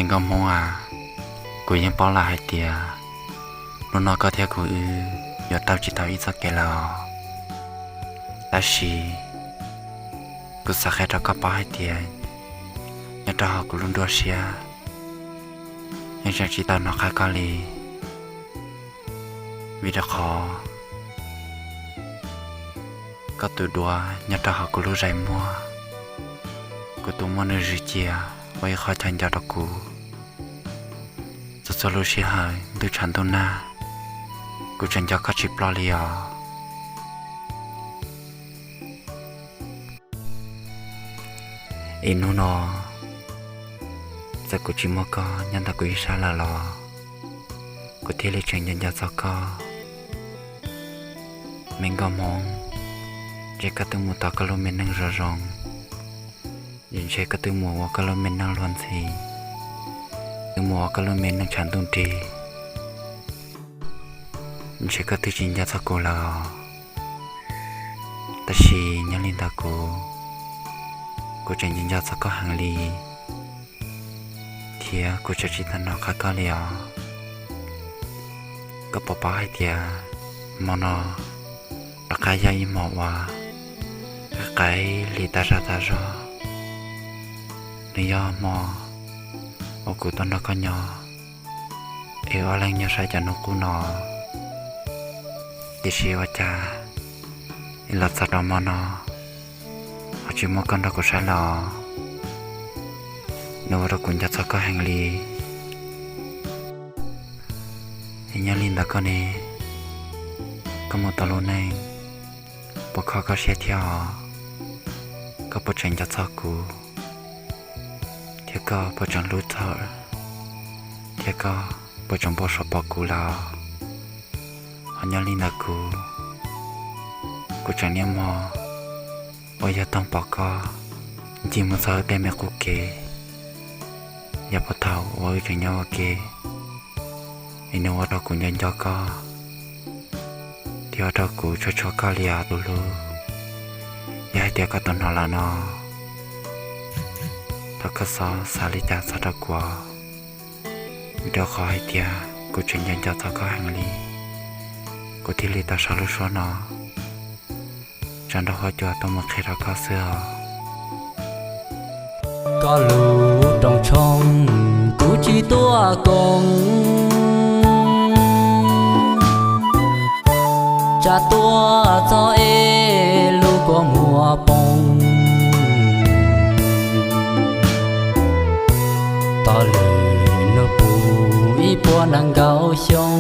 Me nkauj Hmoob a, kuv yeej paub lawm hais tias hnub no koj thiab kuv wb yuav taug tsis tau ib txoj kev lawm os. Tab sis kuv xav qhia rau koj paub hais tias nyob rau hauv kuv lub nruab siab yeej tseem tsis tau hnov qab koj li. Vim rau qhov koj tus duav nyob rau hauv kuv lub zais muag, kuv tus muaj nws zwm cia ua ib qho chaw nco rau kuv. Txhua txhua lub sij hawm ntuj tshav ntuj nag, kuv tseem nco koj tsis ploj li os. Es hnub no txawm kuv tsis muaj koj nyob ntawm kuv ib sab lawm los kuv thiaj li tseem nco nco txog koj. Me nkauj Hmoob, ntshe koj twb mus tos koj lub me neej zoo zoo, ntshe koj twb mus ua koj lub me neej luag ntxhi, twb mus ua koj lub me neej tshav ntuj nrig, ntshe koj twb tsis nco txog kuv lawm os. Tab sis nyob li ntawd kuv, kuv tseem nco nco txog koj heev li, thiab kuv tseem tsis tau hnov qab koj li os. Koj puas paub hais tias hmo no rov qab yog ib hmo uas qaim hli tas zog tas zog. Nws yog hmo uas kuv tuaj nrog koj nyob, es ob leeg nyob saib cov hnub qub no. Tiam sis ua cas es los txog rau hmo no ho tsis muaj koj nrog kuv saib los? Nws ua rau kuv nco txog koj heev li. Es nyob li ntawd koj ne, koj mus tau lub neej puas kho koj siab thiab os? Koj puas tseem nco txog kuv, thiab koj puas tseem hlub txog, thiab koj puas tseem npau suav pom kuv lawm? Ho nyob li ntawd kuv, kuv tseem niaj hmo uas yog toog pom koj ncig mus txog tej me qub kev. Yog puag thaum uas wb tseem nyob ua ke, es nws ua rau kuv nco nco koj, thiab ua rau kuv tshua tshua koj li os tus hlub. Yog hais tias koj tau hnov lawm no, thov koj txhob xav li cas txog rau kuv, vim rau qhov hais tias kuv tseem nco nco txog koj heev li, kuv thiaj li tau sau lub suab no tso nrog huab cua tuaj mus qhia rau koj xwb os. Koj lub rooj tshoob kuv tsis tuaj koom, tsam tuaj txog es lub kua muag poob. Tos lwm hnub puv ib puas nees nkaum xyoo.